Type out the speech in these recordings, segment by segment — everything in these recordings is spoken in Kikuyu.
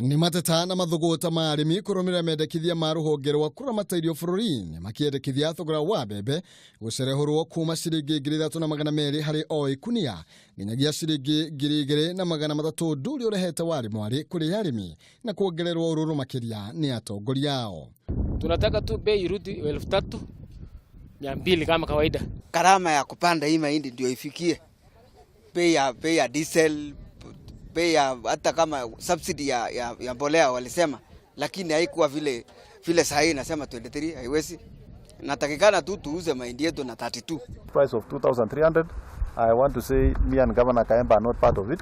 Nĩ mateta na mathũgũta ma arĩmi kũrũmĩrĩra mendekithia ma rũhonge rwa kũramata irio bũrũri-inĩ makĩendekithia thogora wa mbembe gũcerehũrwo kuma ciringi 3200 harĩ o ikunia nginyagia ciringi 2300, ũndũ ũrĩa ũrehete warĩ mwarĩ kũrĩ arĩmi na kuongererwo ũrũrũ makĩria nĩ atongoria ao. Tunataka tu bei irudi 3200 kama kawaida. Gharama ya kupanda hii mahindi ndio ifikie bei ya diesel, bei ya hata kama subsidy ya mbolea walisema, lakini haikuwa vile vile. Saa hii nasema 23 haiwezi. Natakikana tu tuuze mahindi yetu na 32. Price of 2,300. I want to say me and Governor Khaemba are not part of it.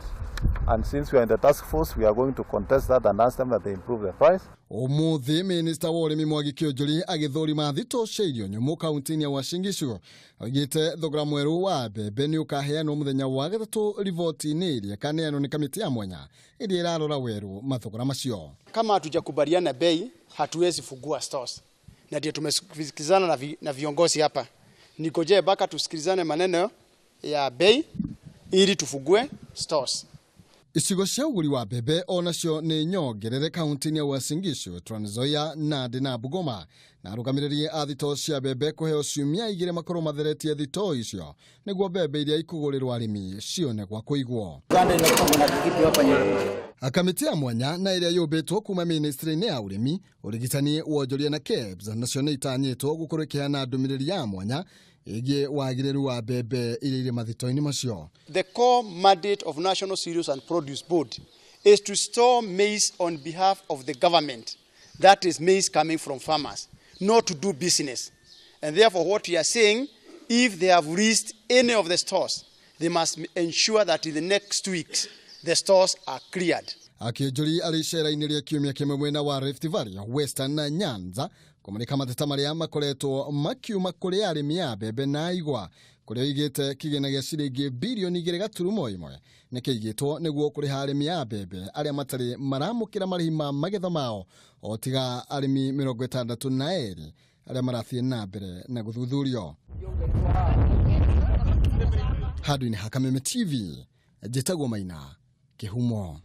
And since we are in the task force, we are going to contest that and ask them that they improve the price. Umuthi minista wa ũrĩmi Mwangi Kiunjuri agĩthũrima thitũ cia irio nyũmũ kaunti-inĩ ya Uasin Gishu oigĩte thogora mwerũ wa mbembe nĩ ũkaheanwo mũthenya wa gatatũ riboti-inĩ ĩrĩa ĩkaneanwo nĩ kamĩtĩ ya mwanya ĩrĩa ĩrarora werũ mathogora macio. Kama hatujakubaliana bei, hatuwezi fungua stores, na ndio tumesikilizana na viongozi hapa. Ningojee mpaka tusikilizane maneno ya bei ili tufungue stores. Icigo cia ũgũri wa mbembe onacio nĩ nyongerere kaunti-inĩ ya Uasin Gishu, Trans Nzoia, Nandi na Bungoma, na arũgamĩrĩri a thitoo cia mbembe kũheo ciumia 2 makorwo matheretie thitoo icio nĩguo mbembe iria ikũgũrĩrwo arĩmi cione gwa kũigwo. Kamĩtĩ ya mwanya na ĩrĩa yũmbĩtwo kuma ministry-inĩ ya ũrĩmi, ũrigitani, wonjoria na KEBS nacio nĩ itanyĩtwo gũkorwo ĩkĩheana ndũmĩrĩri ya mwanya ĩgiĩ wagĩrĩru wa mbembe iria irĩ mathito-inĩ macio. The core mandate of National Cereals and Produce Board is to store maize on behalf of the government. That is maize coming from farmers, not to do business. And therefore what we are saying, if they have reached any of the stores, they must ensure that in the next 2 weeks the stores are cleared. Akĩnjũri arĩ icera-inĩ rĩa kiumia kĩmwe mwena wa Rift Valley, Western na Nyanza kũmũrĩka mateta marĩa makoretwo makiuma kũrĩ arĩmi a mbembe na igwa, kũrĩa oigĩte kĩgĩna gĩa ciringi birioni 2.1 nĩ kĩigĩtwo nĩguo kũrĩha arĩmi a mbembe arĩa matarĩ maramũkĩra marĩhi ma magetha mao, o tiga arĩmi 62 arĩa marathiĩ na mbere na gũthuthurio. Handũ-inĩ ha Kameme TV, njĩtagwo Maina Kĩhumo.